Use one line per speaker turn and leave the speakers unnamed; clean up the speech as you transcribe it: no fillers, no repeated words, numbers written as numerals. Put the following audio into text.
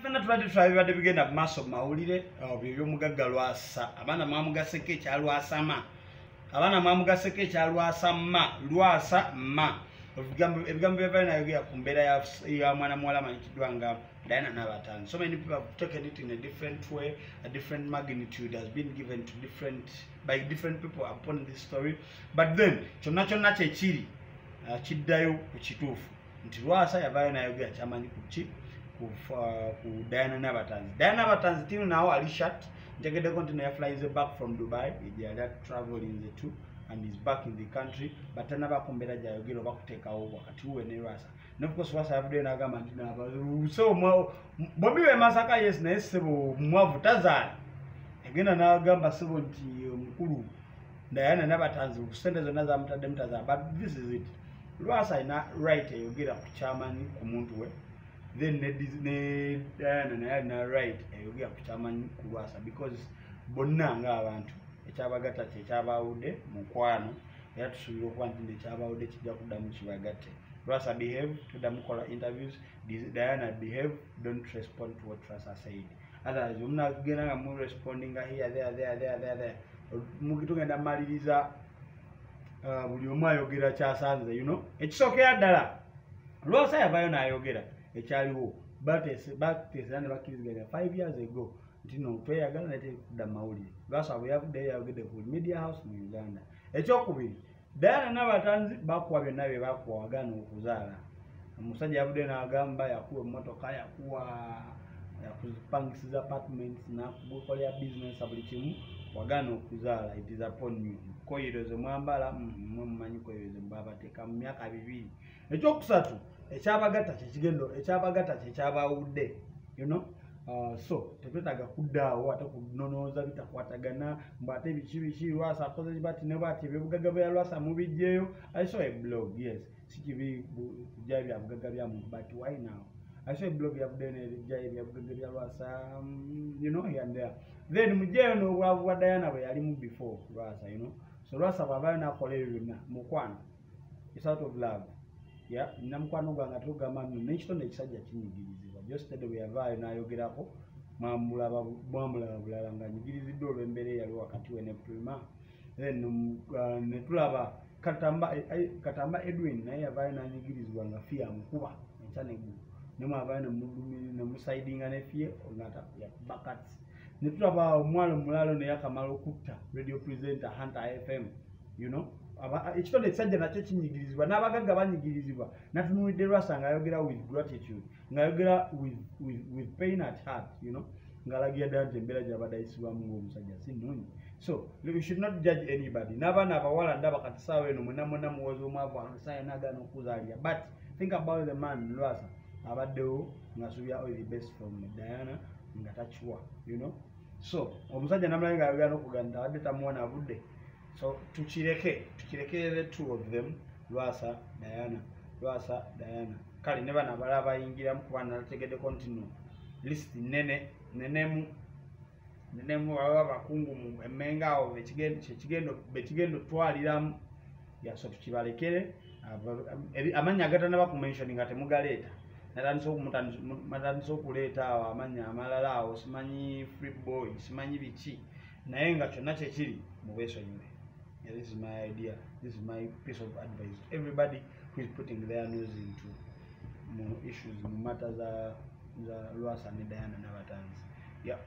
Fenna tubadde tulaba bibadde bigenda mu maaso mu mawulire bye by'omugagga Lwasa. Abaana mwamugaseko ekya Lwasama, abaana mwamugaseko ekya Lwasama, Lwasama. Ebigambo byavayo nayogera ku mbeera ya mwana muwala amanyikiddwa nga Diana Nabatanzi. So many people have taken it in a different way. A different magnitude has been given to different by different people upon this story. But then kyonna kyonna kyekiri, kiddayo ku kituufu nti Lwasa yavaayo nayogera kyamanyi ku ki, ku Diana Nabatanzi. Diana Nabatanzi till now ali shut. Ntegeddeko nti naye flies back from Dubai, gyeyali traveling to, and is back in the country, but tanabako mbeera gyayogera oba kuteekawo wakati we ne Lwasa. Ne of course Lwasa yavuddeyo n'agamba nti so bombi be Masaka, yes, naye ssebo mwavu tazaala. Yagenda n'agamba ssebo nti omukulu Diana Nabatanzi sente zonna zamutaddemu tazaala. But this is it: Lwasa alina right eyogera ku kyamanyi ku muntu we, then ne Diana naye alina right eyogera ku kyamanyi ku Lwasa, because bonna ng'abantu ekyabagatta kyekyabawudde mukwano, era tusuubira okuba nti nekyabawudde kijja kuddamu kibagatte. Lwasa, behave, tuddamu kola interviews. Diana, behave, don't respond to what Lwasa said. Otherwise omunagenda nga mu respondinga here, there, there, there, there, there, tugenda maliriza buli omu ayogera kyasanze. Ekisookera ddala, Lwasa yavaayo n'ayogera ekyaliwo. Bateesera ne bakkiriziganya 5 years ago nti no tweyagala, naye tekudda mawulire. Lwasa bwe yavuddeyo yayogedde ku media house mu Uganda. Ekyokubiri, Diana Nabatanzi bakuwa byonna bye bakuwa, wagaana okuzaala. Omusajja yavuddeyo n'agamba yakuwa emmotoka, yakuwa, yakupangisiza apartments, nakukolera business, buli kimu, wagaana okuzaala. It is upon you. Koyiro ze mwambala, mwe mumanyi koyiro ze mwabateeka mu myaka 2. Ekyokusatu, ekyabagatta kyekigendo, ekyabagatta kyekyabawudde. So tetwetaaga kuddaawo ate kunonooza bitakwatagana mbu ate biki biki, Lwasa akoze bati ne bati, ebyobugagga bya Lwasa mubijjeyo. I saw a blog, yes, si kibi kujjayo bya bugagga bya muntu, but why now? I saw a blog yavuddeyo nejjayo ebyabugagga bya Lwasa, here and there. Then mujjeyo n'obwavu bwa Diana bwe yalimu before Lwasa. So Lwasa bw'avaayo n'akola ebyo byonna, mukwano, it's out of love. Yeah, nina mukwano gwange ate ogamba nno n'ekitonde ekisajja kinyigirizibwa. Jostede bwe yavaayo n'ayogerako, mwamulaba bulala ng'anyigiriziddwa olw'embeera eyali wakati we ne Prima. Then ne tulaba Katamba, Katamba Edwin naye yavaayo n'anyigirizibwa nga Fia amukuba enkya neggulu, ne mwavaayo nemusaidinga ne Fie nga yakuba kati. Ne tulaba omwala omulala naye akamala okutta radio presenter Hunter FM. Ekitonde ekisajja nakyo kinyigirizibwa, n'abagagga banyigirizibwa. Natunuulidde Lwasa ng'ayogera with gratitude, ng'ayogera with pain at heart, ng'alagira ddala nti embeera gy'abadde ayisibwamu ng'omusajja si nnungi. So we should not judge anybody. N'abaana abawala ndaba kati saawa eno mwena mwena muwozi omwavu saawa nagaana okuzaalira, but think about the man Lwasa abaddewo ng'asuubira all the best from Diana nga takiwa. So omusajja namulabe ng'ayogera n'okugamba abadde tamuwa budde. So tukireke, tukireke the two of them, Lwasa Diana, Lwasa Diana. Kale ne bano abalala bayingiramu, kuba nalategeddeko nti no list nene nenemu nenemu, baba bakungu mu emmenga awo bekigenda otwaliramu. Yeah, so tukibalekere. Amannya agatanaba ku mention nga temugaleeta. Natandise okuleeta awo amannya amalala awo, simanyi Free Boy, simanyi biki, naye nga kyonna kyekiri mubeesonyiwe. Yeah, this is my idea. This is my piece of advice to everybody who is putting their nose into mu issues, mu matter za Lwasa ne Diana Nabatanzi. Yeah.